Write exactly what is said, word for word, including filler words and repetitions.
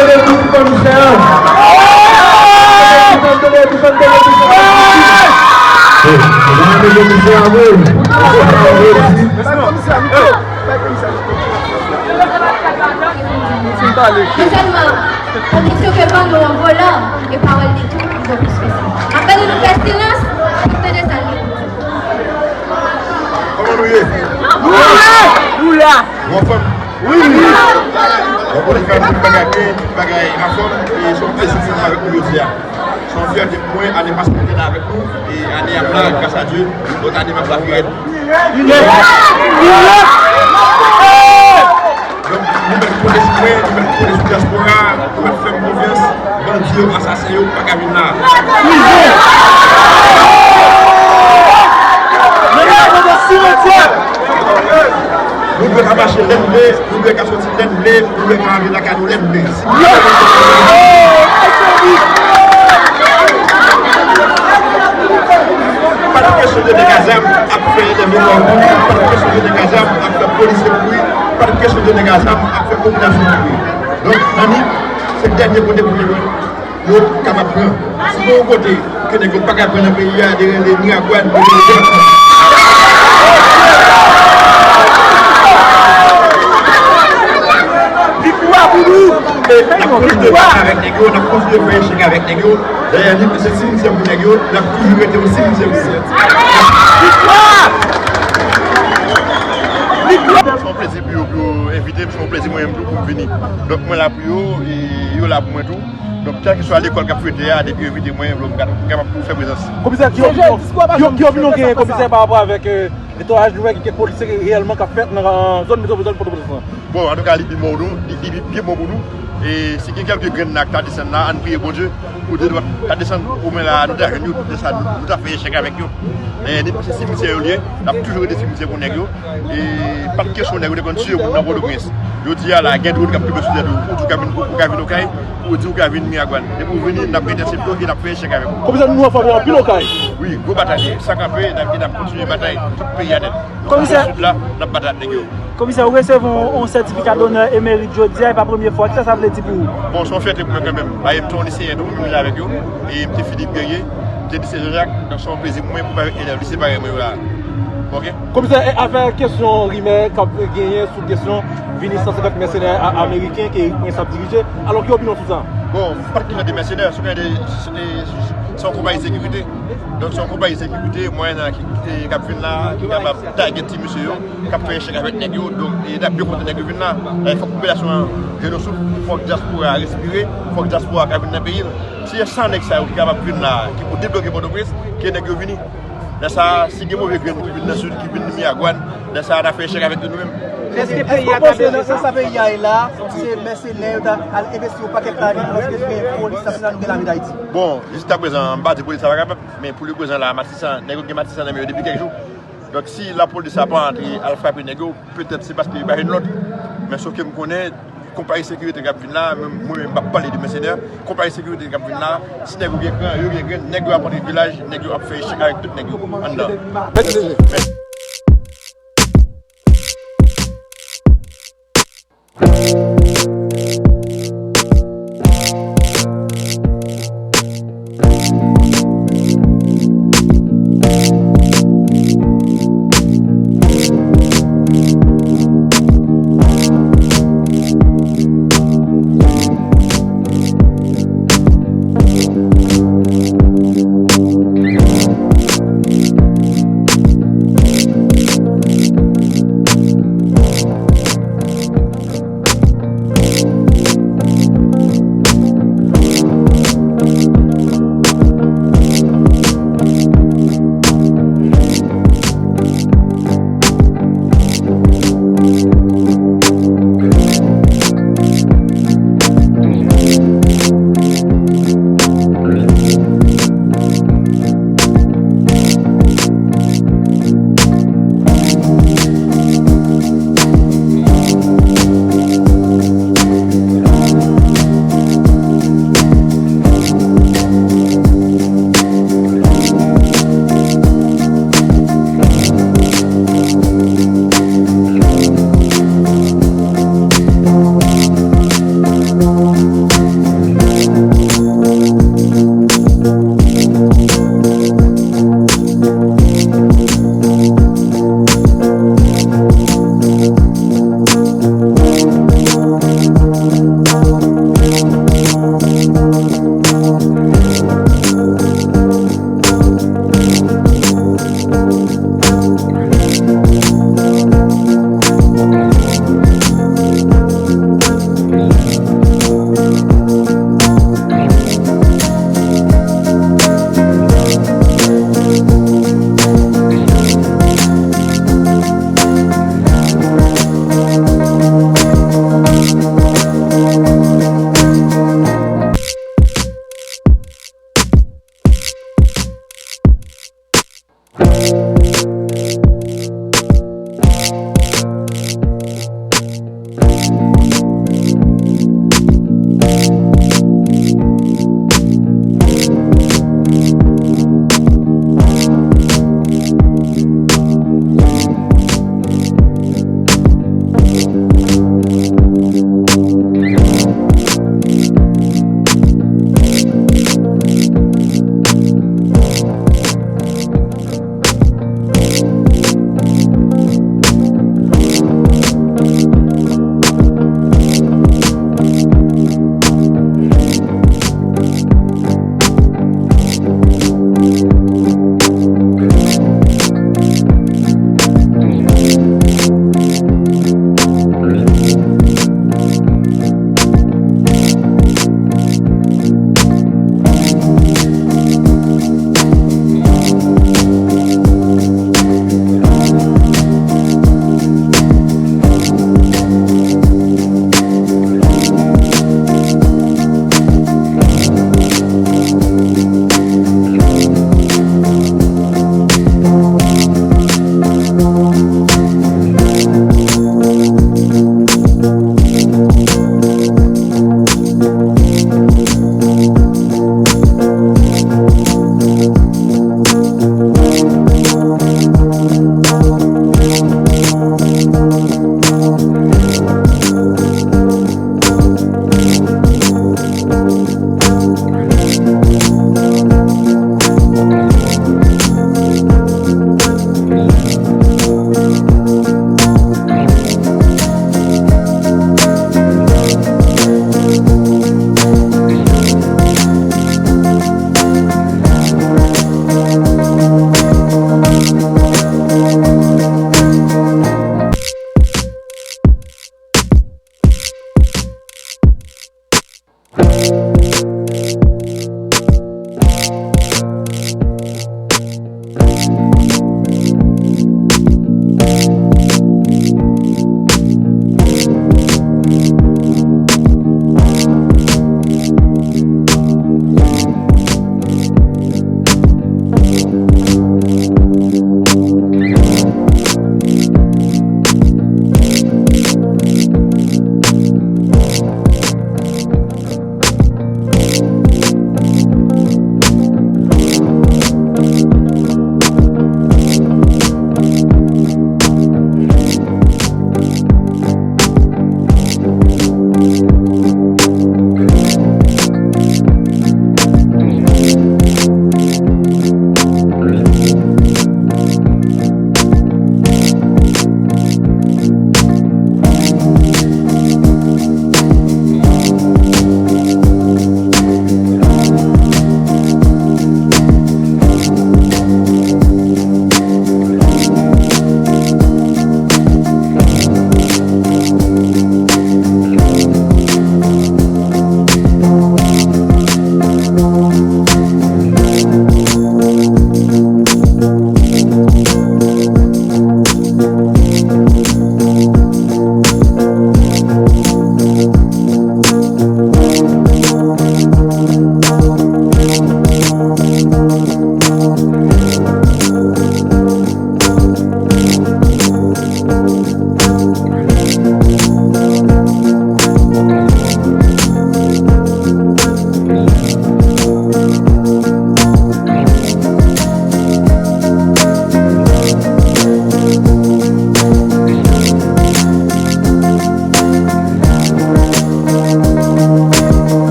tande di pou komisè a. Pou sa n tande, pou sa n tande, pou sa n tande. Hey, nou pa tande komisè a vre. Komisè a, nou pale. Komisè a, nou pale. Mezanmi, kondisyon ke ban nou an volan e pawòl li tou, li gon plis ke sa. Apre nou, nou fè silans, pou tande sa li. Kòman nou ye? Nou la! Nou la! Ou anfòm? Wi! Bon, pou li fè tout bagay byen, tout bagay anfòm, e se yon plezi pou nou avèk nou jodi a. Se yon fyète pou mwen, ane pase nou te la avèk nou, e ane ap la, gras a Dye, lòt ane m ap la pi rèd. Donk, nou mèt konte sou mwen, nou mèt konte sou dyaspora, nou mèt fè m konfyans, bandi yo, asasen yo, pa ka vin la. Nou dwe ka mache lè n vle, nou dwe ka soti lè n vle, nou dwe ka ale lakay nou lè n vle. Pa t kesyon de nèg a zam ap fè lè vle bò kouri, pa t kesyon de nèg a zam ap fè polisye kouri, pa t kesyon de nèg a zam ap fè popilasyon kouri. Donk, Nani, se dènye kote pou te wè. Yo kapab pran. Si gen yon kote ke nèg yo pa ka pran nan peyi a, de rele Miragwàn, de rele Depatman. Viktwa pou nou! E n ap kontinye pale avèk nèg yo, n ap kontinye fè echèk avèk nèg yo. Dayè, li se simityè pou nèg yo, l ap toujou rete yon simityè pou nèg yo. Viktwa! Viktwa! Se yon plezi pou yo, pou yo envite m, se yon plezi mwen menm tou pou m vini. Donk, mwen la pou yo, e yo la pou mwen tou. Donk, kèlkeswa lekòl k ap fete a, depi yo envite mwen, m kapab tou fè prezans. Komisè, ki opinyon, ki, ki opinyon gen komisè pa rapò avèk, euh, netwayaj nou wè gen kèk polisye reyèlman k ap fèt nan, euh, zòn metwopòlitèn Pòtoprens lan? Bon, antouka, li pi bon nou, li, li pi bon pou nou. E si gen kèlke grenn la k ta desann la, ann priye Bondye pou de dwat ta desann. Omwen la, nou ta jwenn yo, nou ta, nou ta fè echèk avèk yo. E ni se simityè yo li ye, n ap toujou rete simityè pou nèg yo. E pa t kesyon nèg yo te konn tiye moun nan Pòtoprens. Jodi a la, gen dwòn k ap tonbe sou tèt ou. Ou di w ka vin, ou ka vin Okay, ou di w ka vin Miragwàn. Depi w vini, n ap entèsepte w e n ap fè echèk avèk ou. Komisè, nou anfòm anpil Okay. Wi, gwo batay li ye. San kanpe, n ap, n ap kontinye batay tout peyi a nèt. Komisè, Sud la, n ap batay ak nèg yo. Komisè, ou resevwa yon, yon sètifika donè e merit jodi a, e pa premye fwa. Kisa sa vle di pou ou? Bon, se yon fyète pou mwen kanmenm. Paske m te yon liseyen tou, m te avèk yo. E m te Philippe Guerrier, m te lise Jean Jacques. Donk, se yon plezi pou mwen pou m avèk elèv lise parèy mwen yo la. Oke? Komisè, e afè kesyon rimè k ap genyen sou kesyon vini san senkant mèsenè a-, ameriken ke Erik Prince ap dirije, alò ki opinyon sou sa? Bon, m pa t konnen de mèsenè, se konnen de, se, se, se yon konpayi sekirite. Donk, se yon konpayi sekirite, mwen, ki, ki, k ap vin la, ki kapab target ti mesye yo, k ap fè echèk avèk nèg yo, donk, e n ap byen kontan nèg yo vin la. E fòk popilasyon an jwenn yon souf, fòk dyaspora a respire, fòk dyaspora a ka vin nan peyi l. Si se san nèg sa yo ki kapab vin la, ki pou debloke Pòtoprens, ke nèg yo vini. Lè sa a, si gen move grenn ki vin nan Sid, ki vin nan Miragwàn, lè sa a, n a fè echèk avèk yo nou menm. Èske peyi a ta bezwen sa? Èske w panse nan sans sa peyi a ye la, se mèsenè yo ta al envesti yon pakèt lajan, paske gen polis nasyonal, nou gen lame Dayiti? Bon, jiskaprezan, m pa di polis la pa kapab, men pou leprezan la, Matisan, nèg yo gen Matisan nan men yo depi kèk jou. Donk, si lapolis la pa antre al frape nèg yo, petèt se paske yo pa jwenn lòd. Men sof ke m konnen, konpayi sekirite k ap vin la, mwen, mwen menm m ap pale de mèsenè, konpayi sekirite k ap vin la, si nèg yo gen gran, yo gen grenn, nèg yo ap antre vilaj, nèg yo ap fè echèk avèk tout nèg yo anndan. Mèsi, mesye. Mèsi.